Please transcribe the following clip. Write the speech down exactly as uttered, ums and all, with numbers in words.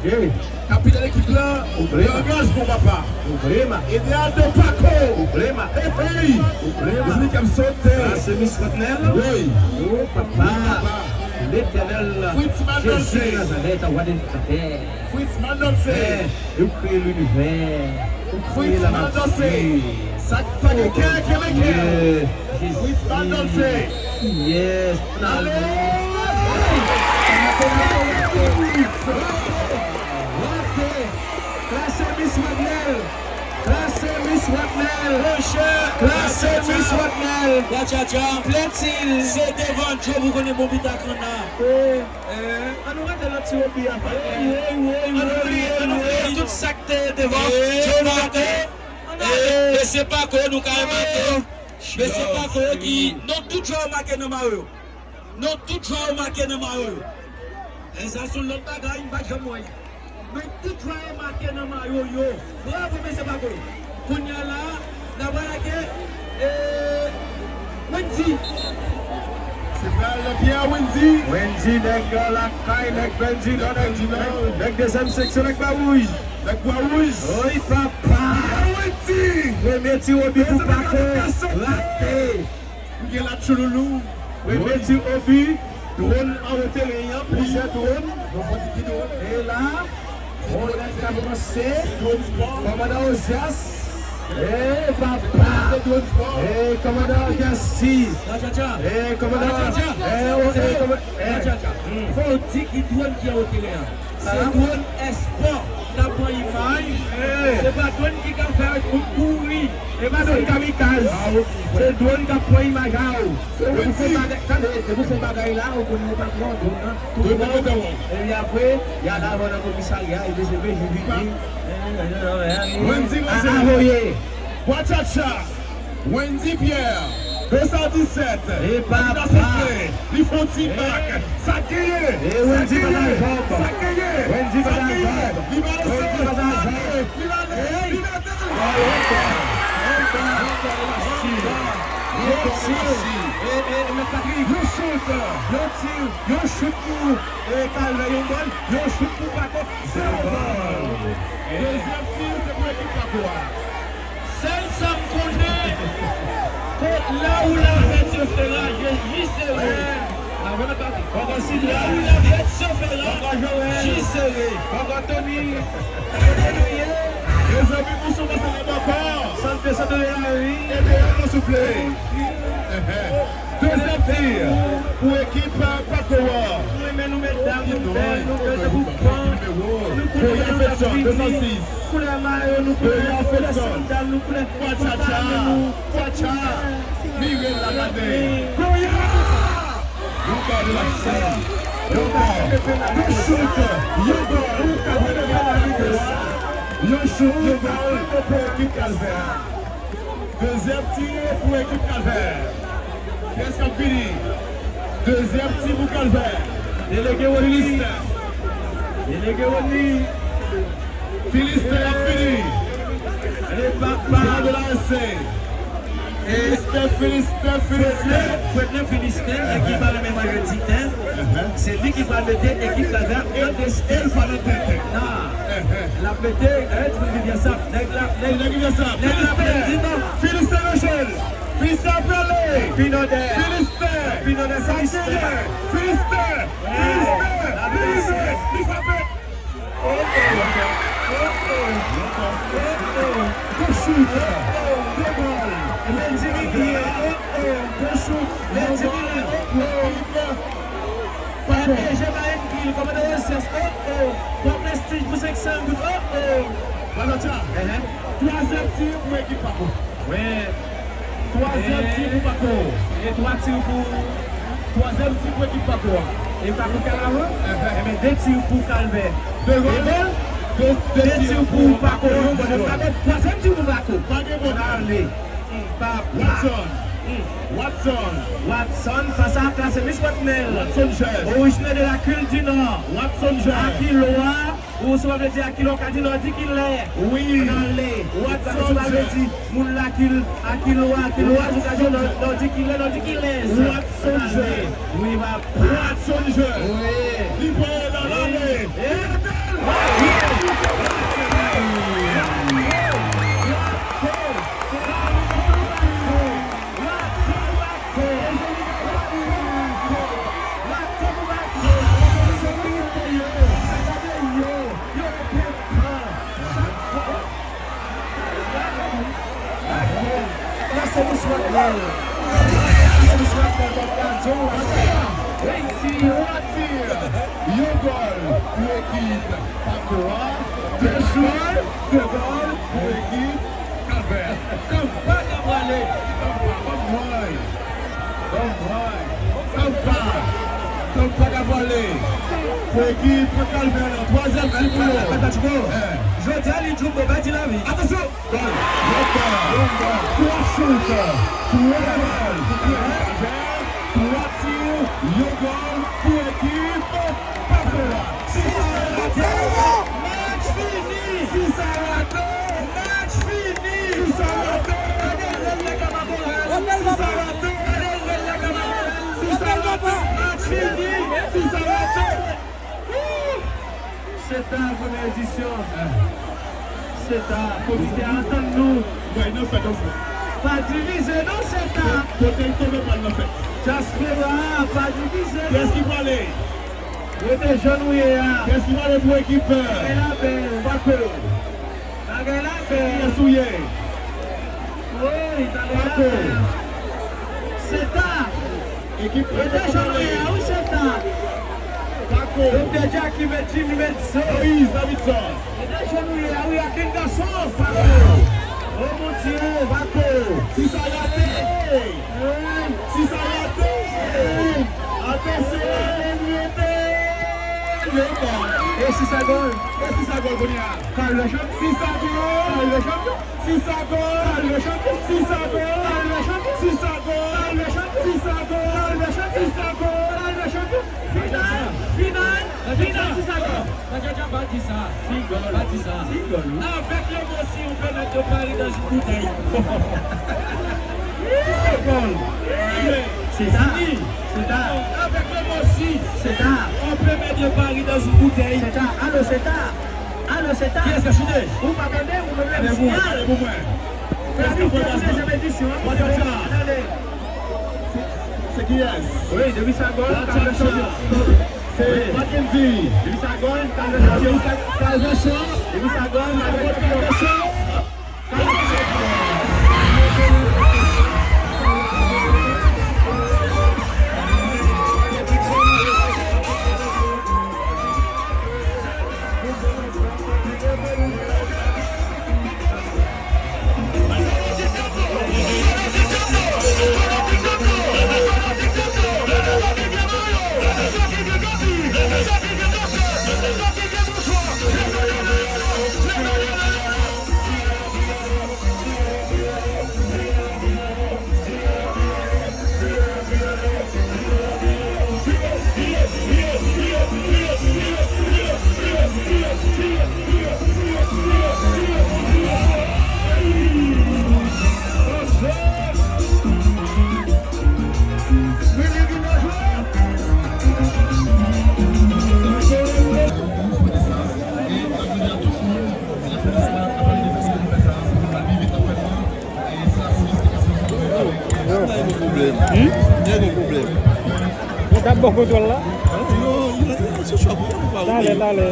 Kapitan ekip la, yo angajman papa. Ideal de Paco. Hey, hey. Mezanmi, k ap sote. Sa se Miss Wotnel. Wi. Oh, papa. Letènèl Jezi Nazarèt, wa de Nazarèt. Fritz Mandolse. Ou kreye linivè. Fritz Mandolse. Sa k fè ke kè kenbe kè. Fritz Mandolse. Yes. Ale! Klase Miss Wotnel. Klase Miss Wotnel. Klase Miss Wotnel. Plen til. Se devan Djo pou konnen bon pita kanna. An nou rete nan ti wobi a. An nou bliye, an nou bliye tout sa k te devan Djo Maten. Mesye Paco, nou ka remake. Mesye Paco ki, non, tout jwè yo make nan mayo yo. Non, tout jwè yo make nan mayo yo. E sa se yon lòt bagay, m pa t janm wè. Men tout jwè yo make nan mayo yo. Bravo, mesye Paco. Kounye a la, n ap lage, e, Wendy. Se pral nan pye a Wendy. Wendy, nèg lakay, nèg Bèl Dinò, nèg, nèg dezyèm seksyon, nèg Bwa Wouj. Nèg Bwa Wouj. Oy, papa. Wendy. Premye ti wobi pou Paco, rate. Ou gen la tchouloulou. Premye ti wobi. Dwòn anwo teren an, plizyè dwòn. E la, on nèg k ap ranse. Kòmandan Ozyas. E papa. E kòmandan Ozyas. E kòmandan. E, o, e, kòmandan. Fò w di ki dwòn ki anwo teren an. Se dwòn espò k ap pran imaj. Se pa dwòn ki ka fè moun kouri. E pa dwòn kamikaz. Se dwòn k ap pran imaj a w. Depi w fè bagay, tande, depi w fè bagay la, ou konnen ou pa pran dwòn nan. Tout bon. Epi apre, y al avè w nan komisarya, epi se P J vini. Wendy Rosé. Avoye. Bwa tchatcha. Wendy Pierre, de san disèt. E papa. Li fè yon ti bak. Sa genyen. E Wendy pa nan jòb. Sa genyen. Wendy pa nan jòb. Li balanse. Li ale. Li mete l. Yon ti. E, e, Mèt Patrick. Yon chout. Yon ti. Yon chout pou, e, Calvert, yon gòl. Yon chout pou Paco. Zewo gòl. Dezyèm ti, se pou ekip Paco a. Sèl sa m konnen, kot la ou la fèt se fera, je, ji sere. La ou la fèt se fera, ji sere. Mezanmi, nou sou pase nan bòkò. Sante, sante de la ri. Ede yo, non, souple. Dezyèm ti pou ekip Paco a. Nou renmen nou, medam, nou bèl, nou bèl tankou pan. Nou konnen nou t ap vini. Koulè mayo nou, koulè, koulè sandal nou, koulè pantalon nou. Tchatcha, vire l la gade. Goya! Yon gòl, yon gòl, yon gòl, yon gòl, yon gòl pou ekip Calvert. Dezyèm ti pou ekip Calvert. Kiyès k ap vini? Dezyèm ti pou Calvert. Delege Rodney. Delege Rodney. Filisten ap vini. Ale papa. Jean de la S C. Filisten, Filisten, Filisten. Fredner Filisten, nèg ki pa renmen manje tenten. Se li ki pral mete ekip Calvert nan desten. L pa nan tenten. Non. L ap mete, eh, tribin Vivyasap. Nèg la, nèg, nèg Vivyasap. Nèg la pral di non. Filisten nan jèl. Filisten ap prale. Pinòdè. Filisten. Pinòdè, Filisten. Filisten. Filisten. Li rive. Li frape. Oh, oh. Oh, oh. Oh, oh. Gwo chout. Oh, oh. Gwo gòl. Lè di milye. Oh, oh. Gwo chout. Lè di milye. Oh, oh. P D G Bayern Ville, kòmandan Ozyas, oh, oh. Pran prestij pou senk san goud, oh, oh. Balocha. Twazyèm ti pou ekip Paco. Wi. Twazyèm ti pou Paco. E twa ti pou. Twazyèm ti pou ekip Paco a. E Paco k al avan? Enben, de ti pou Calvert. De gòl. De, de ti pou Paco. Yon gòl, yon gòl. Twazyèm ti pou Paco. Pa gen bon. Ale. Papa. Watson. Watson. Watson, fas a klase Miss Wotnel. Watson Jeune. Orijinè de la Kil di Nò. Watson Jeune. Akilwa, ou sa vle di Akilwa, ou ka di Nòdikilè. Wi. Nan le. Watson Jeune. Sa vle di moun Lakil, Akilwa, Akilwa, ou ka di Nò-, Nòdikilè, Nòdikilè. Watson Jeune. Wi, papa. Watson Jeune. Wi. Li voye l nan le. Li mete l. Yon ti, yon ti, yon gòl pou ekip Pako a, de gòl, de gòl pou ekip Kalvè. Tanpa ka pwale. Tanpa, ban m pran. Ban m pran. Tanpa. Tanpa ka pwale. Pou ekip Kalvè nan twazyèm ti pou yo. Jodi a, li djouk, bon, pa di lavi. Atansyon! Gòl! Yon gòl! Yon gòl! Twa chout! Twa gòl! Twa ti! Yon gòl pou ekip Pako a! Si sa rate, match fini! Si sa rate, match fini! Si sa rate, gade rèl lakay Makoral! Si sa rate, gade rèl lakay Makoral! Si sa rate, match fini! Si sa rate, Seta, premye edisyon. Seta, komite a antann nou. Mwen, nou fè nou fè. Pa divize non, Seta. Kote l tonbe pral nan fèt. Dyaspora, pa divize non. Kiyès ki prale? Rete jan nou ye a. Kiyès ki prale pou ekip, euh, Pako? Bagay la bèl. Kiyès ou ye? Woy, bagay la bèl. Seta. Ekip Pako. Rete jan nou ye a, wi, Seta. Pako. Doktè Jacky met Jimmy met zo. Moïse Davidson. Rete jan nou ye a, wi, ak yon gason, Pako. Oh, mon Dieu. Pako. Si sa rate. Si sa rate. Atansyon. E si sa gòl. E si sa gòl kounye a. Kalvè chanpyon. Si sa gòl. Kalvè chanpyon. Si sa gòl. Kalvè chanpyon. Si sa gòl. Kalvè chanpyon. Si sa gòl. Kalvè chanpyon. Si sa gòl. Kalvè chanpyon. Si sa gòl. Kalvè chanpyon. Final. Final. Final. Si sa gòl. Jaja, pa di sa. Si gòl. Pa di sa. Si gòl, wi. Avec l'émotion, on peut mettre de Paris dans une bouteille. Si sa gòl. Se sa. Se sa. Avec l'émotion, se sa. On peut mettre de Paris dans une bouteille. Se sa. Alo, se sa. Alo, Seta. Kiyès k ap choute? Ou pa tande, ou menm menm siyal. Pou mwen. Planifiye pou dezyèm edisyon an. Tande. Se kiyès? Wi, depi sa gòl, Kalvè chanpyon. Se Mackendy. Depi sa gòl, Kalvè chanpyon. Kalvè chanpyon. Depi sa gòl, Kalvè chanpyon. Ou t ap bon kontwòl la? Talè, talè.